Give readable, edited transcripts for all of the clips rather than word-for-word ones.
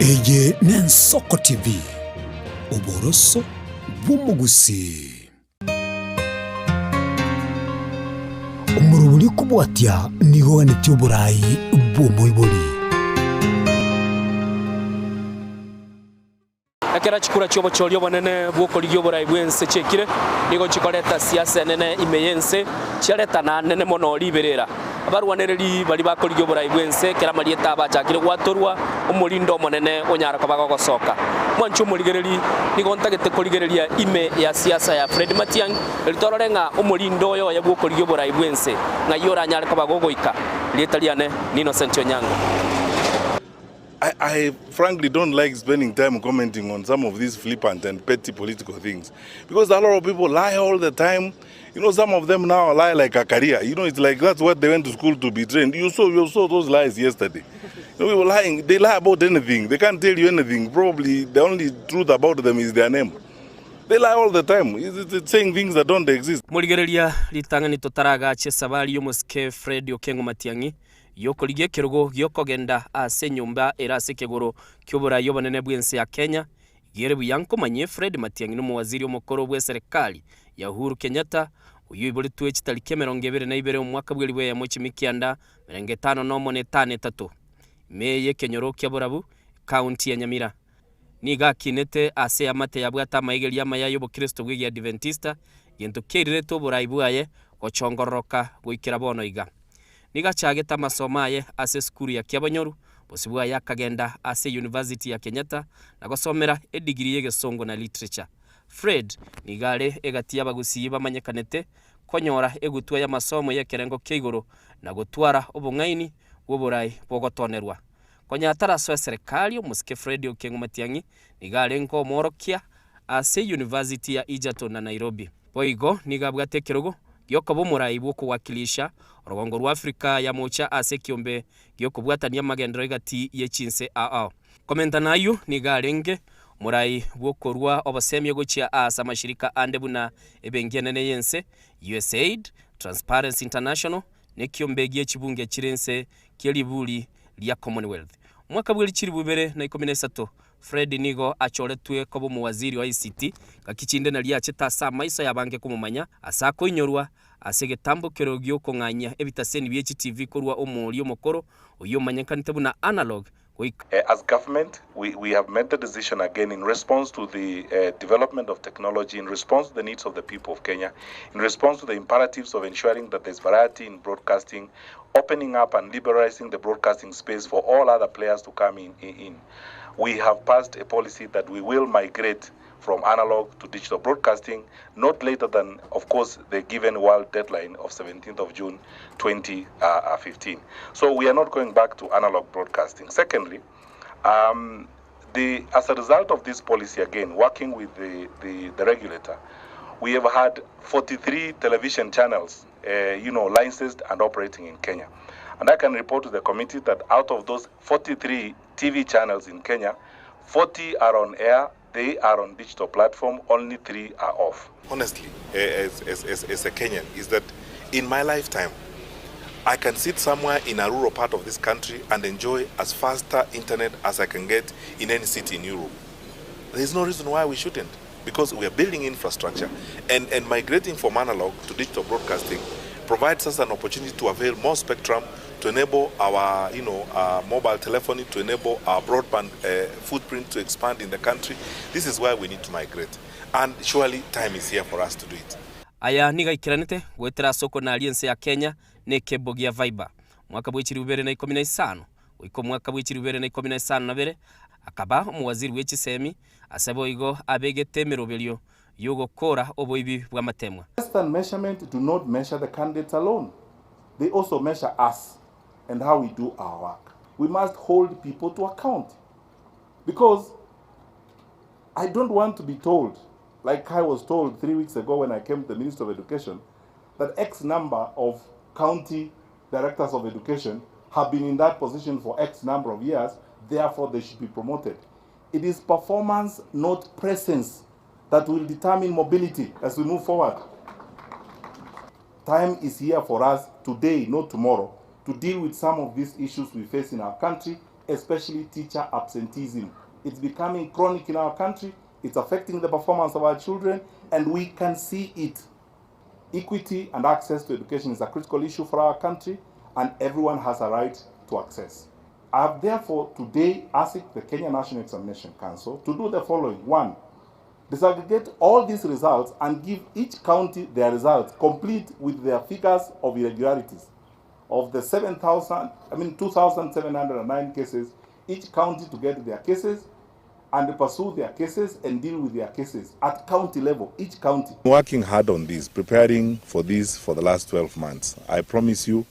Eye n'Ensoko TV, oboroso bw'omogusii. Omorobori okobwatia nigo oganetie oborai bw'omoibori. Ekero chikura chi'obochori obonene bw'okorigia oborai bw'ense chiaikire, nigo chikoreta siasa enene ime y'ense, chiaretana nene mono riberera. Abarwanereri baria bakorigia oborai bw'ense, ekero amarieta abo achakire gwatorwa, omorindo omonene onyare koba gogosoka. Mwanche omorigereri, nigo ntagete korigereria ime ya siasa ya Fred Matiang'i, erio torore ng'a omorindo oyo oye bw'okorigia oborai bw'ense ng'ai oranyare koba gogoika. Rieta riane n'Innocent Onyango. I, I frankly don't like spending time commenting on some of these flippant and petty political things because a lot of people lie all the time. You know, some of them now lie like a career. You know, it's like that's what they went to school to be trained. You saw, you saw those lies yesterday. You know, people lying, they lie about anything. They can't tell you anything. Probably the only truth about them is their name. They lie all the time. It's, it's saying things that don't exist. Morigereria ritang'ani totaragacha esabari y'omosike Fred Okengo Matiang'i Y'okorigia ekerogo gi'okogenda ase enyomba ere ase ekegoro ki'oborai obonene bw'ense ya Kenya, iga ere buya nkomanyie Fred Matiang'i nomowaziri omokoro bw'eserekari ya Uhuru Kenyatta, oyio oiboretwe chitariki 21 omwaka bw'elibu eyemo chimikianda 51 na etano etato, ime y'ekenyoro kia Borabu, ekaunti ya Nyamira. Nigo akinete ase eamate yabwate amaigerio amaya y'obokristo bw'Egiadiventista, gento kiairirete oborai bwaye gochongororoka goikera bono iga. Nigo achagete amasomo aye ase esukuru ya Kiabonyoru, bosio bwaye akagenda ase University ya Kenyatta na gosomera edigiri y'egesongo na Literature. Fred nigo are egati y'abagusii bamanyekanete konyora egutwa y'amasomo y'ekerengo kia igoro na gotwara obong'aini bw'oborai bogotonerwa. Konya atarasoa eserekari, omosike Fred Okengo Matiang'i nigo arenge omworokia ase University ya Egerton na Nairobi. Boigo nigo abwate ekerogo giokoba omorai bw'okowakilisha orogongo rwa Africa ya Mocha ase ekiombe gi'okobwatania amagenderero egati ye chinse ao ao. Komenta nayio nigo arenge omorai bw'okorua obosemia gochia aase amashirika ande buna ebenki enene y'ense, USAID, Transparency International, nekiombe gie chibunge chire inse kie riburi ria Commonwealth. Omwaka bwe chilifu ibere na ikomi na isato, Fred nigo achoretwe koba omowaziri o ICT, ngaki chinde nario achete ase amaiso y'abange komomanya ase akoinyorwa ase egetambokero gi'okong'anyia ebitaseni bie chitivi korwa omoori omokoro oyio omanyekanete buna analog goika As government, we, we have made the decision again in response to the uh, development of technology, in response to the needs of the people of Kenya, in response to the imperatives of ensuring that there's variety in broadcasting, opening up and liberalizing the broadcasting space for all other players to come in. in. We have passed a policy that we will migrate from analog to digital broadcasting not later than, of course, the given world deadline of 17th of June 2015. So we are not going back to analog broadcasting. Secondly, um, the, as a result of this policy, again, working with the, the, the regulator, we have had 43 television channels, uh, you know, licensed and operating in Kenya. And I can report to the committee that out of those 43 TV channels in Kenya, 40 are on air, they are on digital platform, only three are off. Honestly, as, as, as, as a Kenyan, is that in my lifetime, I can sit somewhere in a rural part of this country and enjoy as faster internet as I can get in any city in Europe. There is no reason why we shouldn't, because we are building infrastructure and, and migrating from analog to digital broadcasting provides us an opportunity to avail more spectrum to enable our you know, uh, mobile telephony, to enable our broadband uh, footprint to expand in the country. This is why we need to migrate. And surely time is here for us to do it. Aya nigo aikeranete goetera ase okonaria ense ya Kenya na ekebo gia Viber. Omwaka bwe chilifu ibere na ikomi na isano goika omwaka bwe chilifu ibere na ikomi na isano na bere akaba omowaziri bwe chisemi ase boigo abegete emeroberio y'ogokora oboibi bw'amatemwa. Test and measurement do not measure the candidates alone, they also measure us and how we do our work. We must hold people to account because I don't want to be told, like I was told three weeks ago when I came to the Ministry of Education, that X number of county directors of education have been in that position for X number of years, therefore they should be promoted. It is performance, not presence, that will determine mobility as we move forward. Time is here for us today, not tomorrow, to deal with some of these issues we face in our country especially teacher absenteeism. It's becoming chronic in our country, it's affecting the performance of our children, and we can see it. Equity and access to education is a critical issue for our country, and everyone has a right to access. I have therefore today asked the Kenya National Examination Council to do the following. One, disaggregate all these results and give each county their results, complete with their figures of irregularities. Of the 7,000, I mean 2,709 cases, each county to get their cases and pursue their cases and deal with their cases at county level, each county. Working hard on this, preparing for this for the last 12 months. I promise you,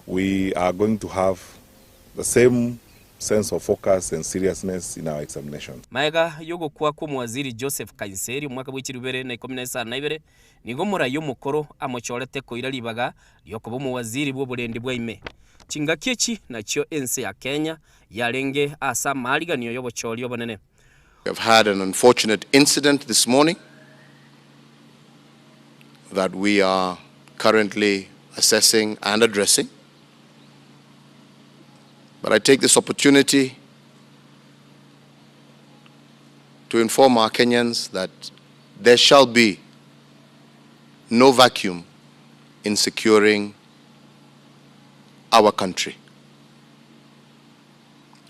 we are going to have the same sense of focus and seriousness in our examinations. Magega y'ogokwa kw'omowaziri Joseph Kainseri omwaka bwe 2012, nigo omoraia omokoro amochorete koira ribaga riokoba omowaziri bw'oborendi bwa ime. Chingaki echi nachio ense ya Kenya yarenge ase amaariganio y'obochori obonene. We have had an unfortunate incident this morning that we are currently assessing and addressing. But I take this opportunity to inform our Kenyans that there shall be no vacuum in securing our country.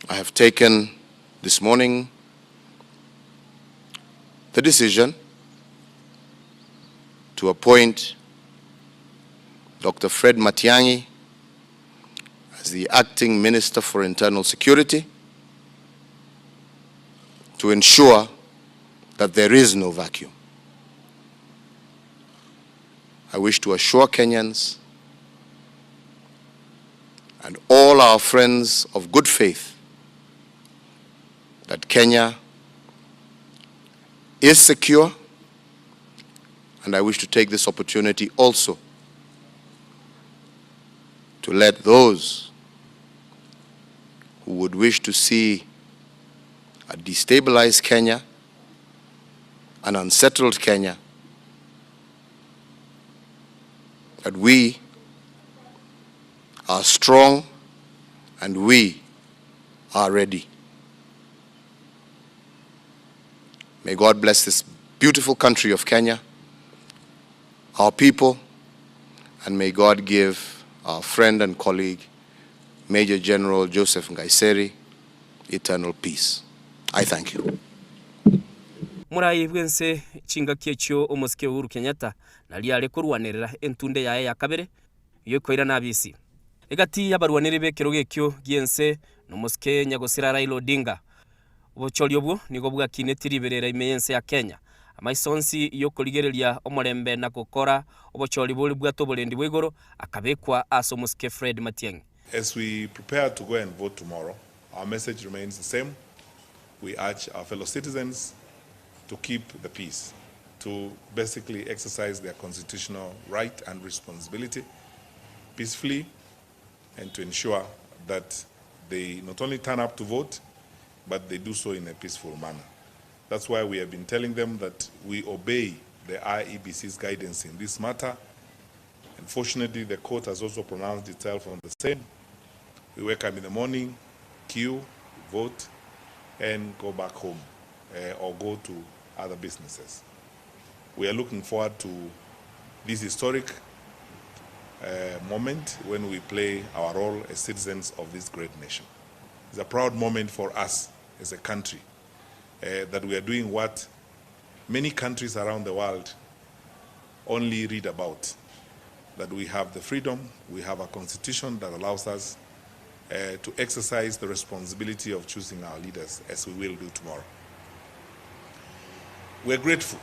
I have taken this morning the decision to appoint Dr. Fred Matiang'i as the acting Minister for Internal Security to ensure that there is no vacuum. I wish to assure Kenyans and all our friends of good faith that Kenya is secure, and I wish to take this opportunity also to let those who would wish to see a destabilized Kenya, an unsettled Kenya, that we are strong and we are ready. May God bless this beautiful country of Kenya, our people, and may God give our friend and colleague, Major General Joseph Nkaissery, eternal peace. I thank you. Morai bw'ense chingaki echio omosike Uhuru Kenyatta nario are korwanerera entunde yaye ya kabere y'okoirana abisi. Egati y'abarwaneri b'ekerogo ekio gi'ense nomosike nyagosira Raila Odinga. Obochori obwo nigo bwakinetie riberera ime y'ense ya Kenya. Amaiso onsi y'okorigereria omorembe na gokora obochori bore bwate oborendi bwa igoro akabekwa ase omosike Fred Matiang'i. As we prepare to go and vote tomorrow, our message remains the same. We urge our fellow citizens to keep the peace, to basically exercise their constitutional right and responsibility peacefully, and to ensure that they not only turn up to vote, but they do so in a peaceful manner. That's why we have been telling them that we obey the IEBC's guidance in this matter. Unfortunately, the court has also pronounced itself on the same. We wake up in the morning, queue, vote, and go back home or go to other businesses. We are looking forward to this historic moment when we play our role as citizens of this great nation. It's a proud moment for us as a country that we are doing what many countries around the world only read about, that we have the freedom, we have a constitution that allows us to exercise the responsibility of choosing our leaders, as we will do tomorrow. We're grateful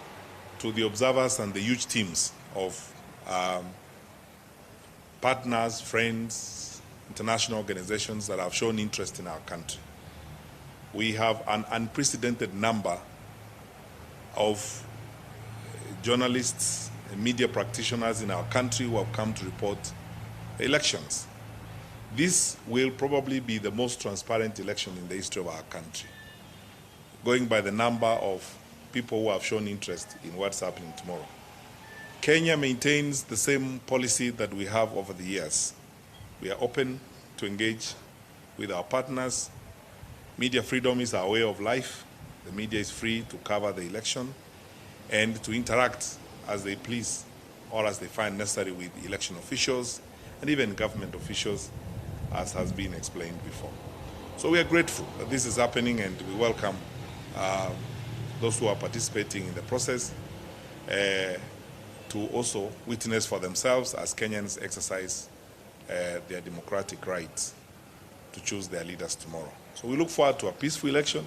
to the observers and the huge teams of partners, friends, international organizations that have shown interest in our country. We have an unprecedented number of journalists and media practitioners in our country who have come to report the elections. This will probably be the most transparent election in the history of our country, going by the number of people who have shown interest in what's happening tomorrow. Kenya maintains the same policy that we have over the years. We are open to engage with our partners. Media freedom is our way of life. The media is free to cover the election and to interact as they please or as they find necessary with election officials and even government officials, as has been explained before. So we are grateful that this is happening, and we welcome those who are participating in the process to also witness for themselves as Kenyans exercise their democratic rights to choose their leaders tomorrow. So we look forward to a peaceful election.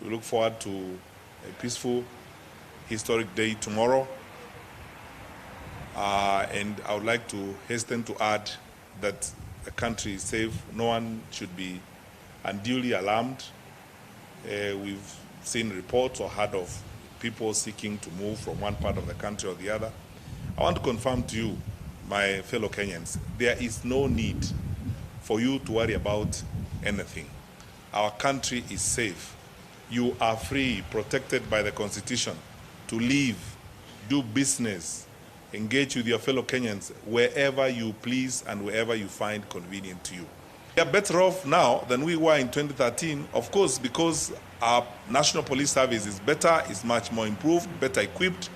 We look forward to a peaceful, historic day tomorrow. And I would like to hasten to add that the country is safe. No one should be unduly alarmed. We've seen reports or heard of people seeking to move from one part of the country or the other. I want to confirm to you, my fellow Kenyans, there is no need for you to worry about anything. Our country is safe. You are free, protected by the Constitution, to live, do business, engage with your fellow Kenyans wherever you please and wherever you find convenient to you. We are better off now than we were in 2013, of course, because our National Police Service is better, is much more improved, better equipped.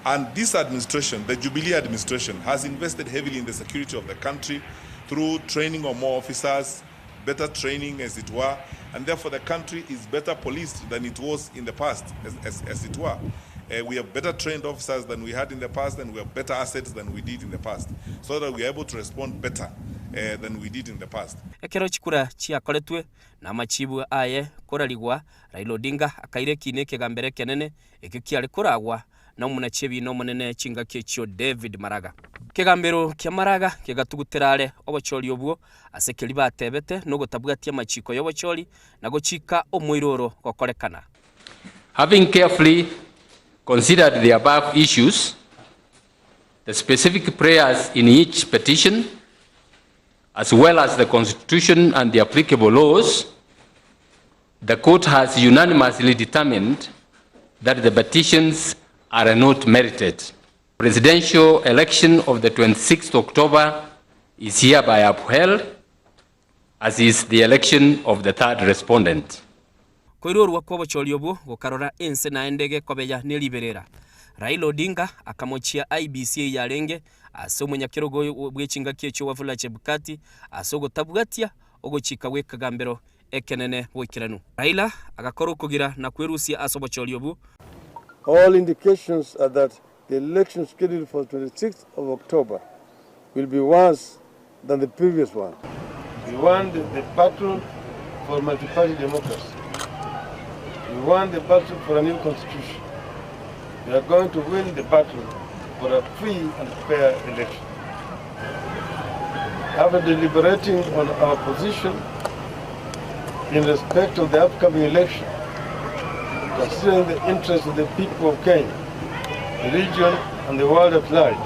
And this administration, the Jubilee administration, has invested heavily in the security of the country through training of more officers, better training as it were, and therefore the country is better policed than it was in the past, as it were. We have better trained officers than we had in the past, and we have better assets than we did in the past, so that we are able to respond better than we did in the past. Ekero chikura chiakoretwe na amachibu aye korarigwa, Raila Odinga akaira ekiina ekegambero ekenene ekio kiare koragwa na omonachi ebiina omonene chingaki echio David Maraga. Ekegambero kia Maraga kegatugutera are obochori obwo ase keria batebete na ogotabwatia amachiko y'obochori na gochika omoiroro gokorekana. Having carefully considered the above issues, the specific prayers in each petition, as well as the Constitution and the applicable laws, the court has unanimously determined that the petitions are not merited. Presidential election of the 26th October is hereby upheld, as is the election of the third respondent. Koirorwa kw'obochori obwo gokarora ense naende gekobeya ne riberera. Raila Odinga akamochia IEBC eyarenge ase omonyakerogo bw'echingaki echio Wafula Chebukati ase ogotabwatia ogochika gw'ekegambero ekenene goikeranu. Raila agakora okogira na kwerusia ase obochori obwo. All indications are that the election scheduled for 26th of October will be worse than the previous one. We won the battle for multi-party democracy. We won the battle for a new constitution. We are going to win the battle for a free and fair election. After deliberating on our position in respect of the upcoming election, considering the interests of the people of Kenya, the region and the world at large,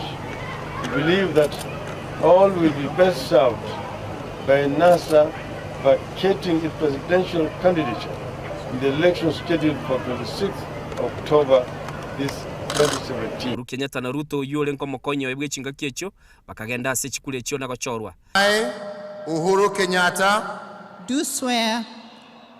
we believe that all will be best served by NASA vacating its presidential candidature in the election scheduled for 26th October this 2017. Uhuru Kenyatta na Ruto oyio ore nkomokonyi oye bw'echingaki echio bakagenda ase chikura echio na gochorwa. I, Uhuru Kenyatta, do swear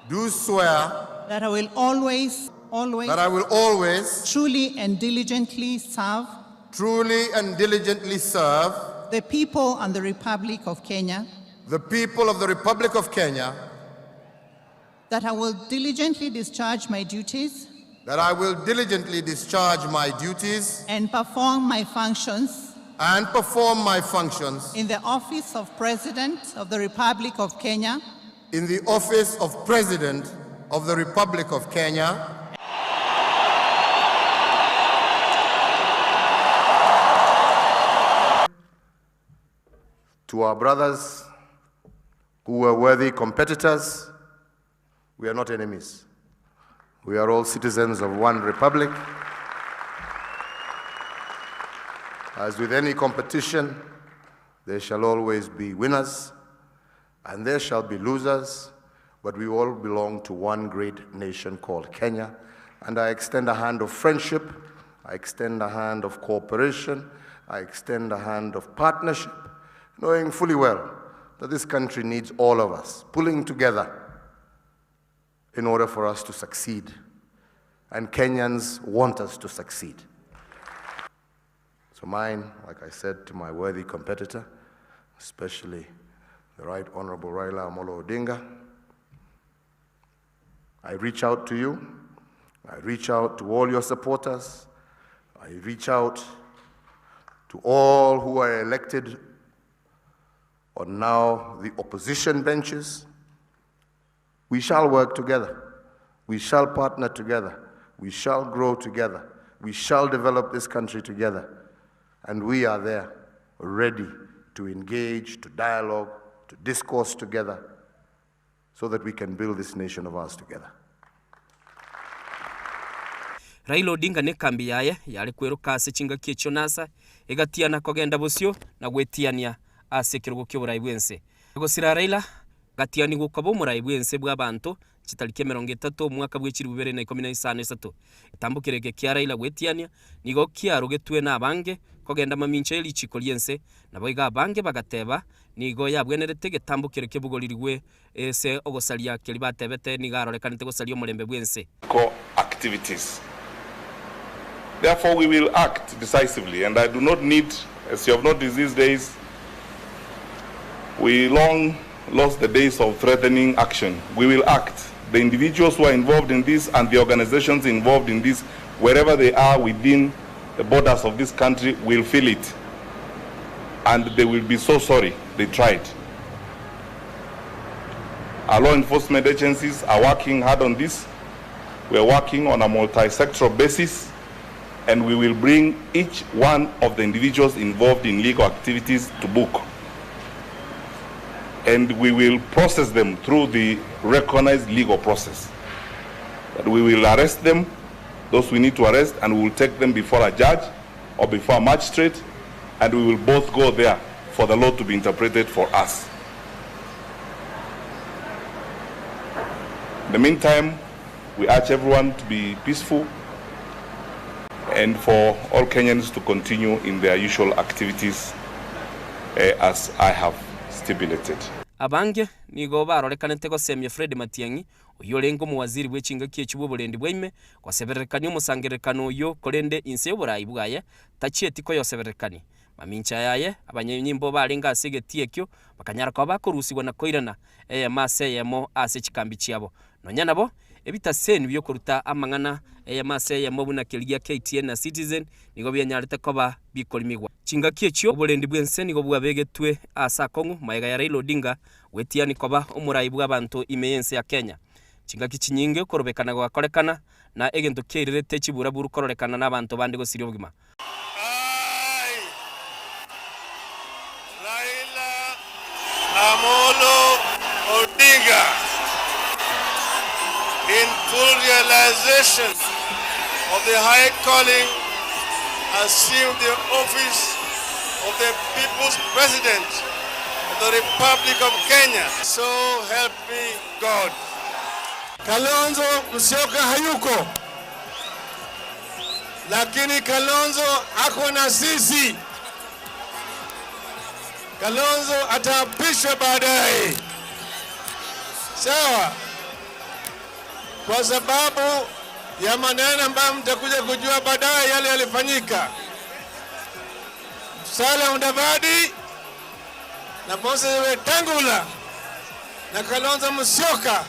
do swear that I will always, always, that I will always, truly and diligently serve truly and diligently serve the people and the Republic of Kenya, the people of the Republic of Kenya, that I will diligently discharge my duties that I will diligently discharge my duties and perform my functions and perform my functions in the office of President of the Republic of Kenya in the office of President of the Republic of Kenya. To our brothers who were worthy competitors, we are not enemies. We are all citizens of one republic. As with any competition, there shall always be winners and there shall be losers, but we all belong to one great nation called Kenya. And I extend a hand of friendship, I extend a hand of cooperation, I extend a hand of partnership, knowing fully well that this country needs all of us pulling together in order for us to succeed. And Kenyans want us to succeed. So mine, like I said to my worthy competitor, especially the Right Honorable Raila Amolo Odinga, I reach out to you. I reach out to all your supporters. I reach out to all who are elected on now the opposition benches. We shall work together. We shall partner together. We shall grow together. We shall develop this country together. And we are there, ready to engage, to dialogue, to discourse together, so that we can build this nation of ours together. Raila Odinga na ekambi yaye yare kweroka ase chingaki echio Nasa egatiana kogenda bosio na gwetiania ase ekerogo ki'oborai bw'ense. Gosira Raila gatianigwa koba omorai bw'ense bw'abanto chitariki emerongo etato omwaka bwe chilifu bibere na ikomi na isano isato. Egetambokero eke kia Raila gwetiania nigo kiarogetwe nabange kogenda mamincha ye richiko ri'ense, naboigo abange bagateba nigo yabwenerete egetambokero kebogorerigwe ase ogosaria keria batebete nigo arorekanete gosaria omorembe bw'ense. Core activities. Therefore, we will act decisively, and I do not need, as you have noticed these days, we long lost the days of threatening action. We will act. The individuals who are involved in this and the organizations involved in this, wherever they are within the borders of this country, will feel it. And they will be so sorry they tried. Our law enforcement agencies are working hard on this. We are working on a multi-sectoral basis, and we will bring each one of the individuals involved in legal activities to book. And we will process them through the recognized legal process. That we will arrest them, those we need to arrest, and we will take them before a judge or before a magistrate, and we will both go there for the law to be interpreted for us. In the meantime, we urge everyone to be peaceful and for all Kenyans to continue in their usual activities eh, as I have stipulated. Abange nigo barorekanete gosemia Fred Matiang'i, oyio orenge omowaziri bwe chingaki echio bw'oborendi bwa ime, gosebererekania omosangererekano oyio korende inse y'oborai bwaye tachieti koyosebererekania. Mamincha yaye, abanyanyimbo barenge ase egetii ekio bakanyara koba bakorusigwa na koirana eyemo ase eyemo ase chikambi chiabo. Nonya nabo, ebitaseni bi'okoruta amang'ana eyemo ase eyemo buna keria gia KTN na Citizen nigo bianyarete koba bikorimigwa. Chingaki echio oborendi bw'ense nigo bwabegetwe aase akong'u magega ya Raila Odinga gwetiani koba omorai bw'abanto ime y'ense ya Kenya. Chingaki chinyinge okorobekana gogakorekana na egento kiairerete chiburaburu kororekana n'abanto bande gosiria obogima. I, Raila Amolo Odinga, in full realization of the high calling, assume the office of the People's President of the Republic of Kenya. So help me God. Kalonzo Musyoka hayuko, lakini Kalonzo ako na sisi. Kalonzo ataapishwa baadaye, sawa, kwa sababu ya maneno ambayo mtakuja kujua baadaye yale yalifanyika. Musalia Mudavadi na Moses Wetangula na Kalonzo Musyoka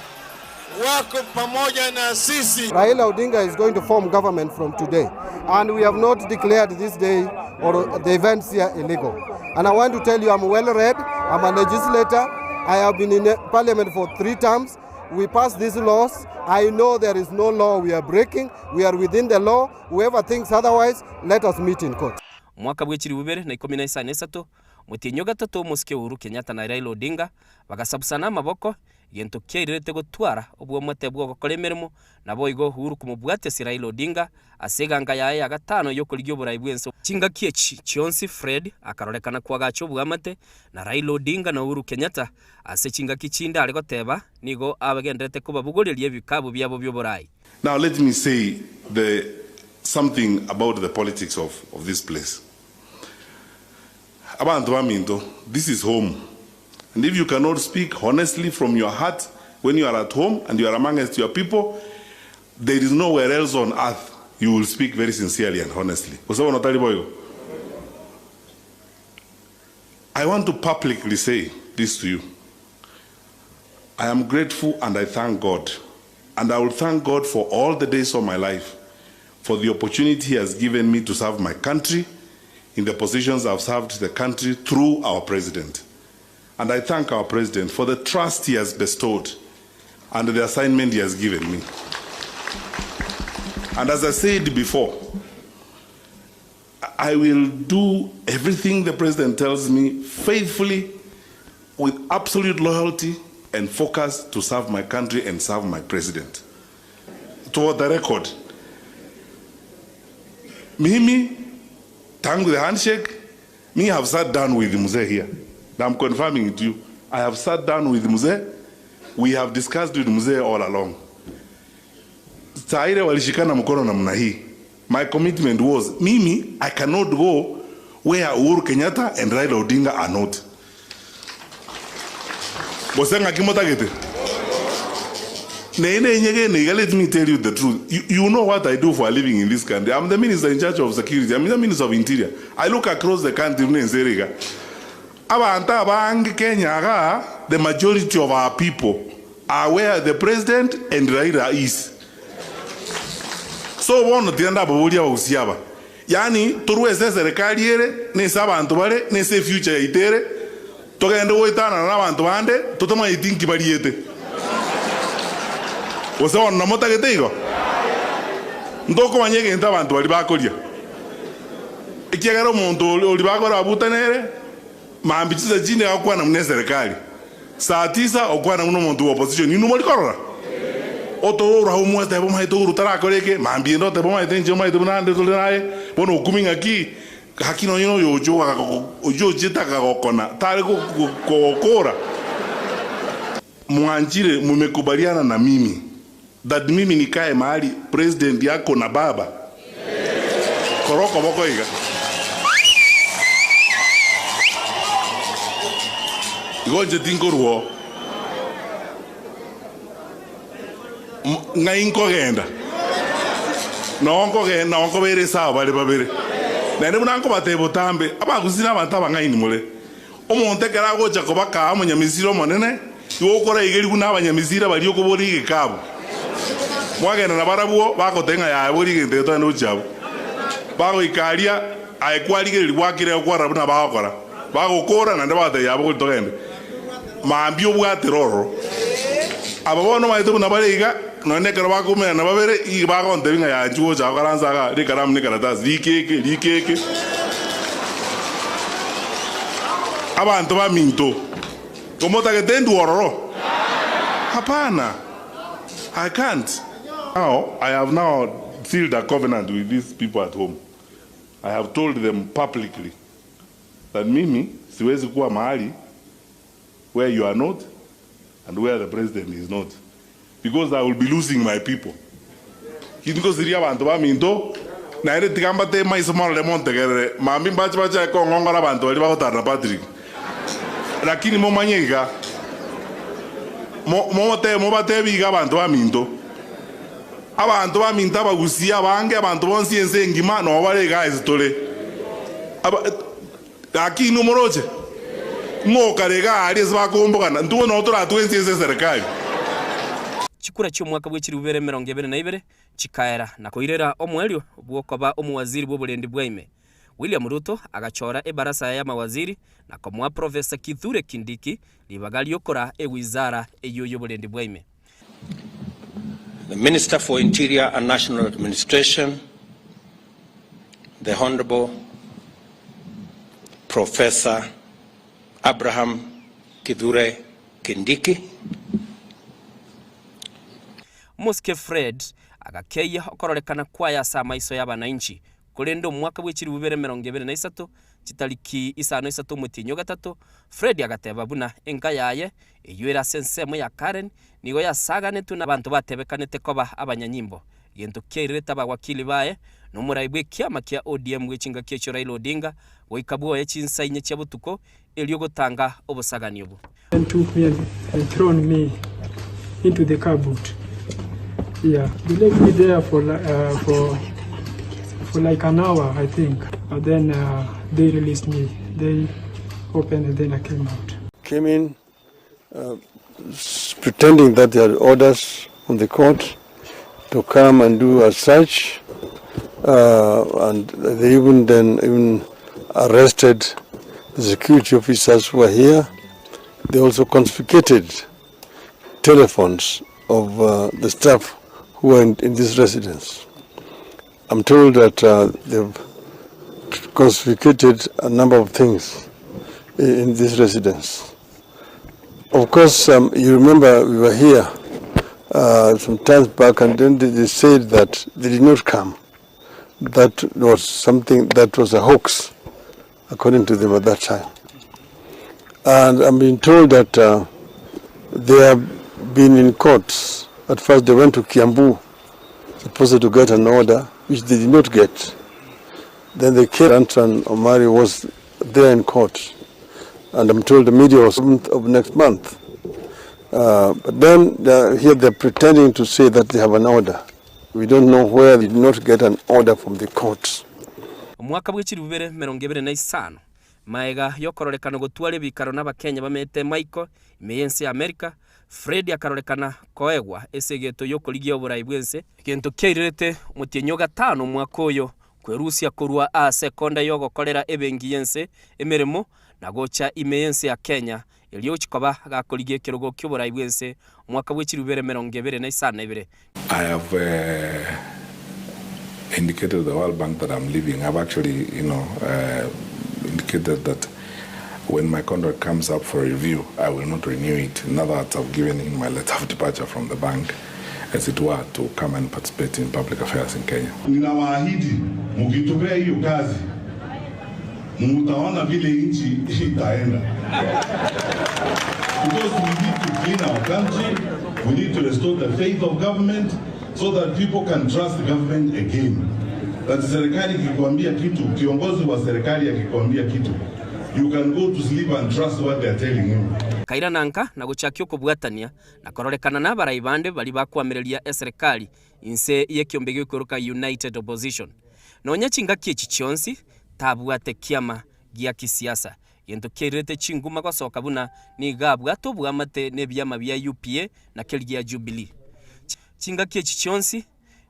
wako pamoja na sisi. Raila Odinga is going to form government from today. And we have not declared this day or the events here illegal. And I want to tell you, I'm well read. I'm a legislator. I have been in parliament for three terms. We passed these laws. I know there is no law we are breaking. We are within the law. Whoever thinks otherwise, let us meet in court. Omwaka bwe chilifu bibere na ikomi na isano na isato, omotienyi o gatato omosike Uhuru Kenyatta na Raila Odinga bagasabusana amaboko, egento kiairerete gotwara obwomate bw'ogokora emeremo, naboigo Uhuru komobwatia ase Raila Odinga ase eganga yaye ya gatano y'okorigia oborai bw'ense. Chingaki echi chionsi Fred akarorekana koagacha obwamate na Raila Odinga na Uhuru Kenyatta ase chingaki chinde are goteba nigo abagendererete kobabogoreria ebikabu biabo bi'oborai. Now let me say the something about the politics of, of this place. Abantu baminto, this is home. And if you cannot speak honestly from your heart when you are at home and you are amongst your people, there is nowhere else on earth you will speak very sincerely and honestly. Gose bono tari boigo? I want to publicly say this to you. I am grateful and I thank God. And I will thank God for all the days of my life for the opportunity he has given me to serve my country in the positions I've served the country through our president. And I thank our president for the trust he has bestowed and the assignment he has given me. And as I said before, I will do everything the president tells me faithfully, with absolute loyalty and focus to serve my country and serve my president. To the record, mimi tangu the handshake, me have sat down with Mzee here. I'm confirming it to you. I have sat down with Mzee. We have discussed with Mzee all along. Saa ile walishikana mkono namna hii. My commitment was mimi I cannot go where Uhuru Kenyatta and Raila Odinga are not. Gose ng'aki motagete? Nene nyegene iga, let me tell you the truth. You know what I do for a living in this country. I'm the minister in charge of security. I'm the minister of interior. I look across the country buna ense ere iga. Abanto abange Kenya iga, the majority of our people are where the president and Raila is. So bono tiga ndababorie abagusii aba, yaani torwe ase eserekari ere, na ase abanto bare, na ase efuture yaito ere, togende goetanana na abanto bande totamanyeti nki bariete. Gose bono namotagete igo? Ntokomanya egento abanto baria bakoria. Ekiagera omonto oria bakora abuta nere, mambia chinsa chinde agokwana buna eserekari. Saa tisa okwana buna omonto bwa opposition. Inwe mori korora? Otorora omwe otebe omaete igoro tarakora eke, mambia ende otebe omaete inche omaete buna ande tore naye, bono okumia ng'aki, gaki nonye na oyo ocha oyio ochete akagokona, tare kogokora. Mwanchire mumekubaliana na mimi that mimi nikae mahali president yako na baba? Kora okoboko iga. Igo inche tinkorwa oo. Ng'ai nkogenda? Noo nkogenda, noo nkobeera ase aba bare babere. Naende buna nkobatebia botambe, abagusii na abanto abang'aini more. Omonto ekero agocha kobakaa omonyamisiri omonene, igo okoraigeria buna abanyamisiri baria okoboria egekabu. Mwagenda nabarabwo, bagotebia ng'a yaya boria egento eke togende gochia abwo. Bagoika aria, aye kwarigereria gwakire gokwarora buna bagokora. Bagokora naende bagotebia yaya bogoria togende. Mambia obwatire ororo. Aba bono omanyete buna bare iga, nonya nekero bakoumerana babere, iga bagontebia ng'a yaya inchuo gocha gokaransa igaa, rikaramu na ekaratasi, rika eke, rika eke. Abanto baminto, komotagete indwe ororo? Hapana, I can't. Now, I have now sealed a covenant with these people at home. I have told them publicly that mimi siwezi kuwa mahali where you are not and where the president is not because I will be losing my people. Ingosiria abanto baminto naende tiga mbatebie maiso morore montegerere mambia mbache bachake kong'ong'ora abanto baria bagotara na Patrick lakini momanye iga mote mobatebie iga abanto baminto abanto baminto abagusia abange abanto bonsi ense engima noo bare iga ase tore Gaki inwe moroche, ng'okare iga aaria ase bakombogana, intwe noo toratwe ense ase eserekari. Chikura chi'omwaka bwe chilifu bibere emerongo ebere na ibere chikaera na koirera omoerio bw'okoba omowaziri bw'oborendi bwa ime. William Ruto agachora ebarasa y'amawaziri na komoa Professor Kithure Kindiki ribaga ri'okoraa ewizara eyio y'oborendi bwa ime. The Minister for Interior and National Administration, the Honorable Professor Abraham Kithure Kindiki. Omosike Fred agakeyia okororekana kwaye ase amaiso y'abanainchi, korende omwaka bwe chilifu bibere emerongo ebere na isato, chitariki isano isato omotienyi o gatato, Fred agateba buna enka yaye, eyio ere ase ensemo ya Karen, nigo yasaganetwe nabanto batebekanete koba abanyanyimbo. Gento kiairerete abawakili baye, na omorai bw'ekiama kia ODM bwe chingaki echio Raila Odinga, goika bwoye chinsa inye chia botuko, erio gotanga obosagani obwo. Then took me and thrown me into the car boot. Yeah, they left me there for uh, for for like an hour, I think. And then uh, they released me. They opened and then I came out. Came in uh, pretending that they had orders from the court to come and do a search, and they even then even arrested the security officers who were here. They also confiscated telephones of the staff who were in this residence. I'm told that they've confiscated a number of things in this residence. Of course, you remember we were here some times back, and then they said that they did not come. That was something that was a hoax, according to them at that time. And I'm being told that they have been in courts. At first they went to Kiambu, supposed to get an order, which they did not get. Then they came, Anton Omari was there in court. And I'm told the media was 7th of next month. But then here they're pretending to say that they have an order. We don't know where they did not get an order from the courts. Omwaka bwe chilifu bibere emerongo ebere na isano, magega y'okororekana gotwara ebikaro n'Abakenya bamete Michael ime y'ense ya Amerika, Fred akarorekana koegwa esegeto y'okorigia oborai bw'ense, egento kiairerete omotienyi o gatano omwaka oyo kwerusia korwa ase ekonda y'ogokorera ebenki y'ense emeremo na gocha ime y'ense ya Kenya erio gochia koba gakorigia ekerogo ki'oborai bw'ense omwaka bwe chilifu bibere emerongo ebere na isano na ibere. I have indicated to the World Bank that I'm leaving. I've actually, indicated that when my contract comes up for review, I will not renew it. In other words, I've given in my letter of departure from the bank, as it were, to come and participate in public affairs in Kenya. Ninawaahidi mkitupea hiyo kazi mutaona vile nchi itaenda. Because we need to clean our country, we need to restore the faith of government so that people can trust the government again. That serikali ikikwambia kitu, kiongozi wa serikali akikwambia kitu, you can go to sleep and trust what they are telling you. Kairana nka na gochakia okobwatania na kororekana nabarai bande baria bakoamereria eserekari inse y'ekiombe gekweroka United Opposition. Nonya chingaki echi chionsi tabwate kiama gia kisiasa, gento kiairerete chinguma gosoka buna nigo abwate oboamate nebiama bia UPA na keria gia Jubilee. Chingaki echi chionsi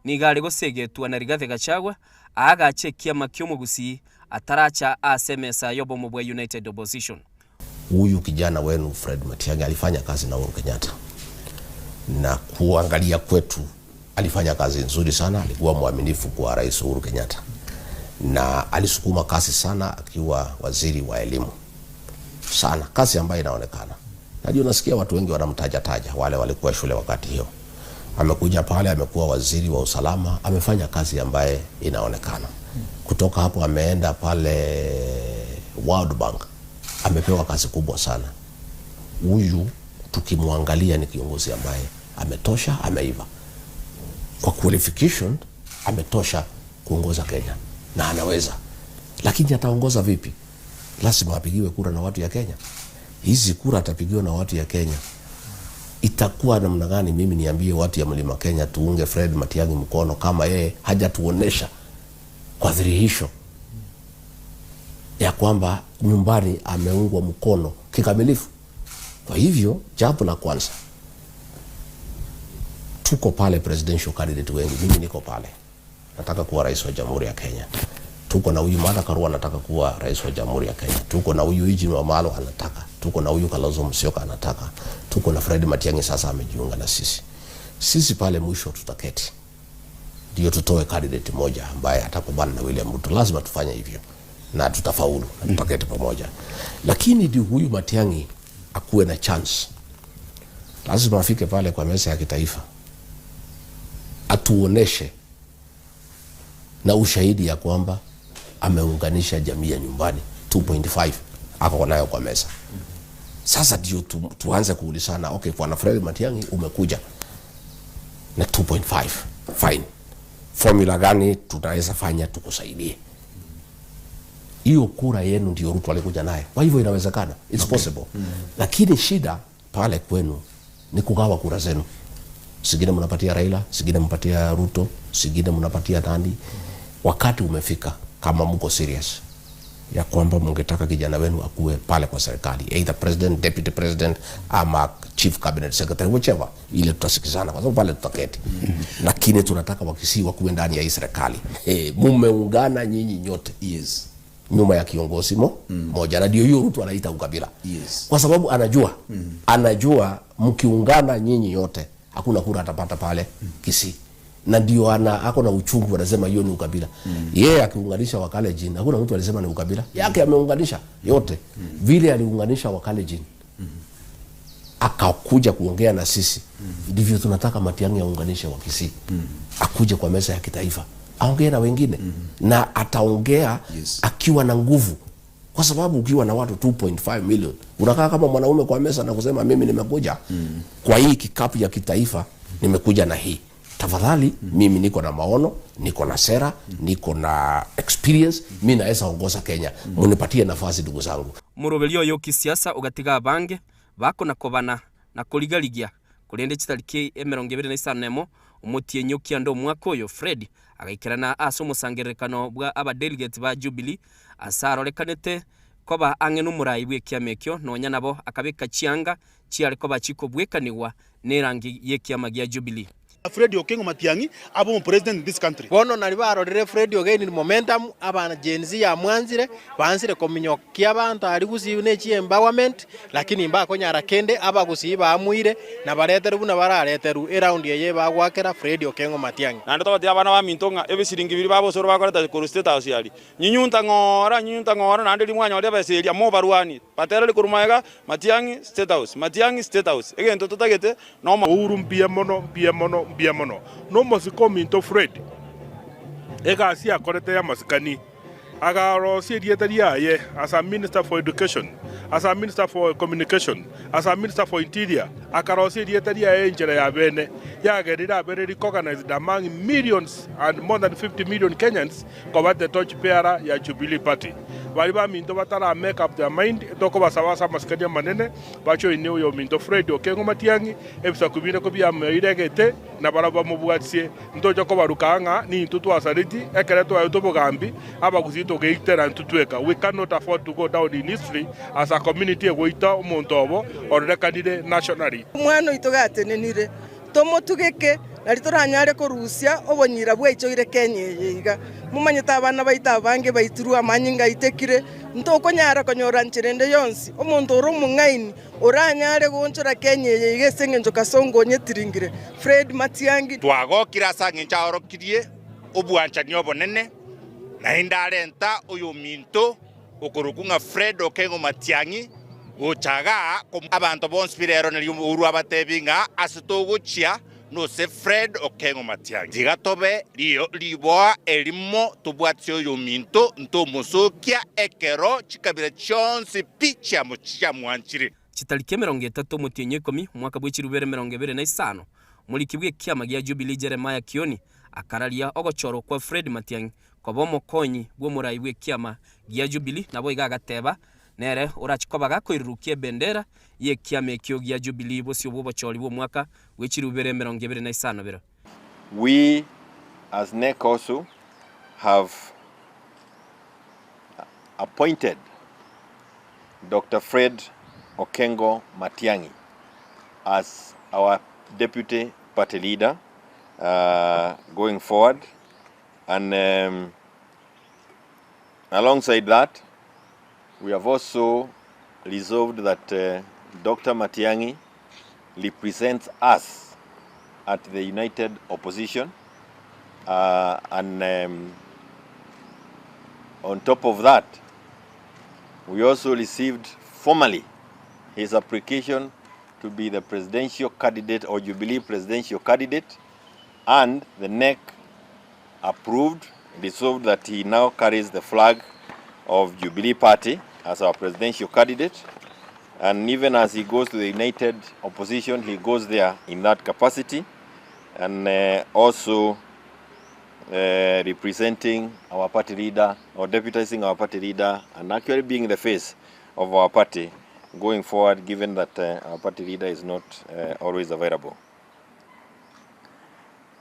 nigo are gosegetwa na Rigathi Gachagua aagache ekiama ki'omogusii ataracha ase emesa y'obomo bwa United Opposition. Huyu kijana wenu Fred Matiang'i alifanya kazi na Uhuru Kenyatta, na kuangalia kwetu alifanya kazi nzuri sana, alikuwa mwaminifu kwa Rais Uhuru Kenyatta na alisukuma kazi sana akiwa waziri wa elimu sana, kazi ambayo inaonekana. Najua nasikia watu wengi wanamtaja taja, wale walikuwa shule wakati hiyo. Amekuja pale, amekuwa waziri wa usalama, amefanya kazi ambaye inaonekana. Kutoka hapo ameenda pale World Bank, amepewa kazi kubwa sana. Huyu tukimwangalia ni kiongozi ambaye ametosha, ameiva kwa qualification, ametosha kuongoza Kenya na anaweza, lakini ataongoza vipi? Lazima apigiwe kura na watu ya Kenya. Hizi kura atapigiwa na watu ya Kenya, itakuwa namna gani? Mimi niambie watu ya Mlima Kenya tuunge Fred Matiang'i mkono kama yeye hajatuonesha kwa dhihirisho ya kwamba nyumbani ameungwa mkono kikamilifu? Kwa hivyo jambo la kwanza, tuko pale presidential candidate wengi, mimi niko pale, nataka kuwa rais wa Jamhuri ya Kenya. Tuko na huyu Martha Karua anataka kuwa rais wa Jamhuri ya Kenya. Tuko na huyu Eugene Wamalwa anataka. Tuko na huyu Kalonzo Musyoka anataka. Tuko na Fred Matiang'i sasa amejiunga na sisi. Sisi pale mwisho tutaketi ndio tutoe candidate moja ambaye atapambana na William Ruto. Lazima tufanye hivyo na tutafaulu na tutaketi pamoja, lakini ndio huyu Matiang'i akuwe na chance, lazima afike pale kwa meza ya kitaifa atuoneshe na ushahidi ya kwamba ameunganisha jamii ya nyumbani 2.5 ako nayo kwa meza. Sasa ndio tuanze kuulizana, okay, bwana Fred Matiang'i umekuja na 2.5 fine, formula gani tunaweza fanya tukusaidie? Hiyo kura yenu ndio Ruto alikuja naye, kwa hivyo inawezekana, it's possible. Lakini shida pale kwenu ni kugawa kura zenu, zingine mnapatia Raila, zingine mnapatia Ruto, zingine mnapatia nani. Wakati umefika kama mko serious ya kwamba mungetaka kijana wenu akuwe pale kwa serikali, either president, deputy president ama chief cabinet secretary, whichever ile tutasikizana, kwa sababu pale tutaketi. Lakini tunataka Wakisii wakuwe ndani ya hii serikali. Hey, mumeungana nyinyi nyote nyuma ya kiongozi moja, na ndio hiyo Ruto anaita ukabila kwa sababu anajua mkiungana nyinyi yote hakuna kura atapata pale Kisii, na ndio ana ako na uchungu, anasema hiyo ni ukabila. Yeye akiunganisha Wakalenjin hakuna mtu alisema ni ukabila yake, ameunganisha yote vile aliunganisha Wakalenjin akakuja kuongea na sisi, ndivyo tunataka Matiang'i aunganishe Wakisii, akuje kwa meza ya kitaifa aongee na wengine na ataongea akiwa na nguvu, kwa sababu ukiwa na watu 2.5 million unakaa kama mwanaume kwa meza na kusema mimi nimekuja kwa hii kikapu ya kitaifa, nimekuja na hii tafadhali, mimi niko na maono, niko na sera, niko na experience, mi naweza ongoza Kenya, munipatie nafasi ndugu zangu. Omoroberio oyo okisiasa ogatiga abange bakona kobana na korigarigia korende chitariki 21 omotienyi okianda omwaka oyo Fred agaikerana ase omosangererekano bwa abadelegate ba Jubilee ase arorekanete koba ang'e nomorai bw'ekiama ekio nonya nabo akabeka chianga chiare koba chikobwekanigwa na erangi y'ekiama gia Jubilee. Fred Okengo Matiang'i abe omopresident in this country. Bono naria barorire Fred ogaining momentum, abana Gen Z yamwanzire, baansire kominyokia abanto aria gusii buna echi empowerment, lakini mbakonyara kende, abagusii baamuire na bareterwe buna barareterwe eround eye bagwakera Fred Okengo Matiang'i. Naende togotebi abana baminto ng'a ebisiringi biria babosoro bakoreta korwa State House aria, nyinyunta ng'ora, nyinyunta ng'ora naende riria mwanyorire ebesa eria mobarwanie, batereri korwa magega, Matiang'i State House, Matiang'i State House, egento totagete nomo. Uhuru mbuya mono, mbuya mono, mbuya mono. Nomosike ominto Fred, egasi akorete y'amasikani, agarosia erieta riaye as a minister for education, as a minister for communication, as a minister for interior, akarosia erieta riaye enchera ya bene, yagerire abere recognized among millions and more than 50 million Kenyans koba the torch bearer ya Jubilee Party. Baria baminto batara make up their mind, tokobasaba ase amasikani amanene, bajoine oyominto Fred Okengo Matiang'i, ebisaku binde kobiamoeire egete, na barabwo bamobwatisie. Ntoche kobaruka ng'a nintwe twasareti ekero twaetwe obogambi, abagusii togeitera intwe tweka. We cannot afford to go down in history as a community egoita omonto obo ororekanire nationally. Omwana oito gatenenire, tomotugeke, nari toranyare korusia obonyira bwaichoire Kenya eye iga. Momanyete abana baito abange baitirwe amanyinga aitekire, ntokonyara konyora nchera ende yonsi omonto ore omong'aini oranyare goonchora Kenya eye iga ase engencho Kasongo onyetiringire. Fred Matiang'i. Twagokire ase engencho aorokirie obwanchani obonene, naende arenta oyominto okorokwa ng'a Fred Okengo Matiang'i gocha igaa abanto bonsi birero nario Uhuru abatebi ng'a ase togochia nose Fred Okengo Matiang'i. Tiga tobe riboa erimo tobwatie oyominto ntomosokia ekero chikabira chionsi pi chiamwanchire. Chitariki 30 omotienyi o ikomi, omwaka bwe chirubere 25, omoriki bw'ekiama gia Jubilee Jeremiah Kioni akararia ogochorwa kwa Fred Matiang'i koba omokonyi bw'omorai bw'ekiama gia Jubilee naboigo agateba nere orache koba gakoirurukia ebendera y'ekiama ekio gia Jubilee bosio bw'obochori bw'omwaka bwe chirubere 25 biro. We as NEC also have appointed Doctor Fred Okengo Matiang'i as our deputy party leader going forward and alongside that we have also resolved that Doctor Matiang'i represents us at the United Opposition and on top of that we also received formally his application to be the presidential candidate or Jubilee presidential candidate, and the NEC approved, resolved that he now carries the flag of Jubilee Party as our presidential candidate, and even as he goes to the United Opposition, he goes there in that capacity, and also representing our party leader or deputizing our party leader and actually being the face of our party going forward given that our party leader is not always available.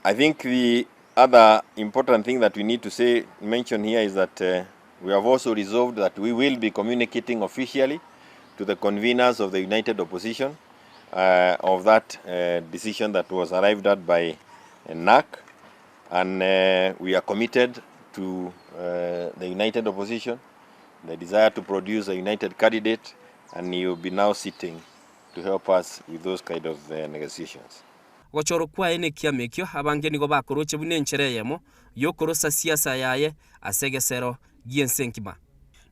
I think the other important thing that we need to say mention here is that uh, we have also resolved that we will be communicating officially to the conveners of the United Opposition uh, of that uh, decision that was arrived at by NAC and uh, we are committed to uh, the United Opposition, the desire to produce a united candidate, and he will be now sitting to help us with those kind of uh, negotiations. Gochorwa kwaye nekiama ekio, abange nigo bakoroche buna enchera eyemo y'okorosa siasa yaye ase egesero gi'ense engima.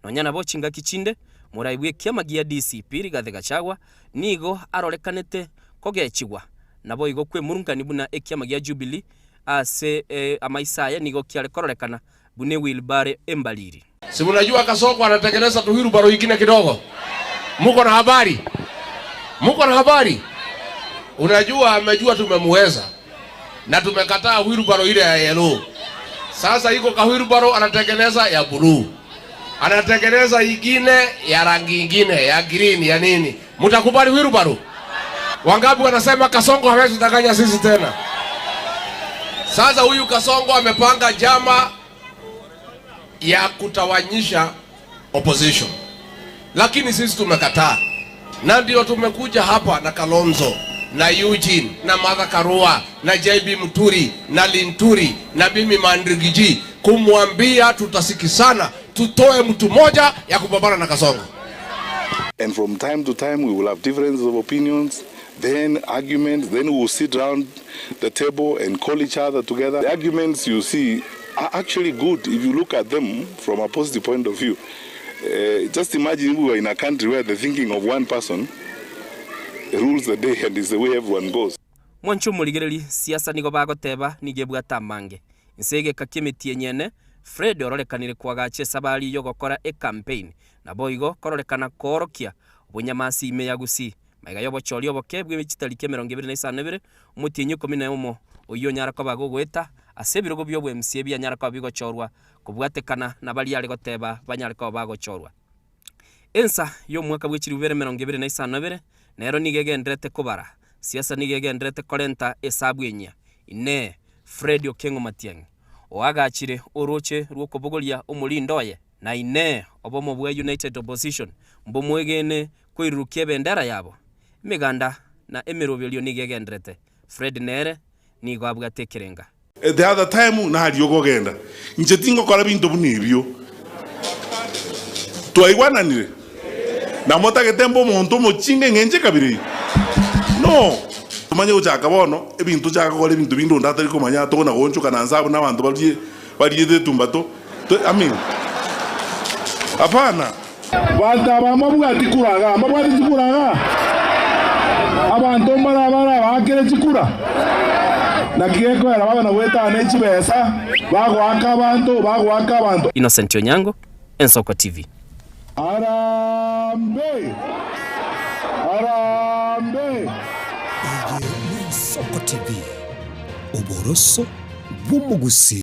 Nonya nabo chingaki chinde, morai bw'ekiama gia DCP Rigathi Gachagua nigo arorekanete kogechigwa naboigo kwemurungania buna ekiama gia Jubilee ase amaiso aye nigo kiare kororekana buna ewheelbarrow embariri. Si mnajua Kasongo anatengeneza tu wheelbarrow ingine kidogo. Muko na habari? Muko na habari? Unajua amejua tumemuweza na tumekataa wheelbarrow ile ya yellow. Sasa iko ka wheelbarrow anatengeneza ya blue. Anatengeneza ingine ya rangi ingine ya green ya nini. Mtakubali wheelbarrow? Wangapi wanasema Kasongo hawezi danganya sisi tena? Sasa huyu Kasongo amepanga jama ya kutawanyisha opposition, lakini sisi tumekataa, na ndio tumekuja hapa na Kalonzo na Eugene na Martha Karua na JB Muturi na Linturi na mimi Mandrigiji kumwambia tutasikisana, tutoe mtu moja ya kupambana na Kasongo. And from time to time, we will have differences of opinions, then arguments, then we will sit round the table and call each other together. The arguments you see are actually good if you look at them from a positive point of view. Just imagine if we were in a country where the thinking of one person rules the day and is the way everyone goes. Mwanche omorigereria, siasa nigo bagoteba nigo ebwate amange. Inse egeka ki'emetienyi ene, Fred ororekanire koagacha esabari y'ogokora ecampaign naboigo kororekana koorokia obonyamasi ime ya Gusii. Magega y'obochori oboke bwe chitariki 25 omotienyi 11 oyio onyara koba gogoeta ase ebirogo bi'obwemca ebianyara koba bigochorwa kobwatekana na baria are goteba banyare koba bagochorwa. Ensa y'omwaka bwe chilifu bibere 25 nero nigo egendererete kobara. Siasa nigo egendererete korenta esabu enyia. Inee! Fred Okengo Matiang'i oagachire oroche rw'okobogoria omorindo oye? Na inee! Obomo bwa United Opposition mbomwegene koirurukia ebendera yabo? Emeganda na emeroberio nigo egendererete. Fred nere nigo abwate ekerenga. The other time naria okogenda, inche tingokora binto buna ebio. Twaigwananire? Na motagete mbe omonto omochinga eng'encho ekabira eye? No. Tomanye gochaka bono, ebinto chaka gokora ebinto binde onde atari komanya tokona goonchokana nse abwo na abanto barie bariete etumbato. I mean, hapana. Banto aba mbabwati kura igaa, mbabwate chikura igaa? Abanto mbare abarabaakere chikura? Naki gekoera babe na goetana ne chibesa, bagoaka abanto, bagoaka abanto. Innocent Onyango, Ensoko TV. Harambee! Harambee! Eye n'Ensoko TV, oboroso bw'omogusii.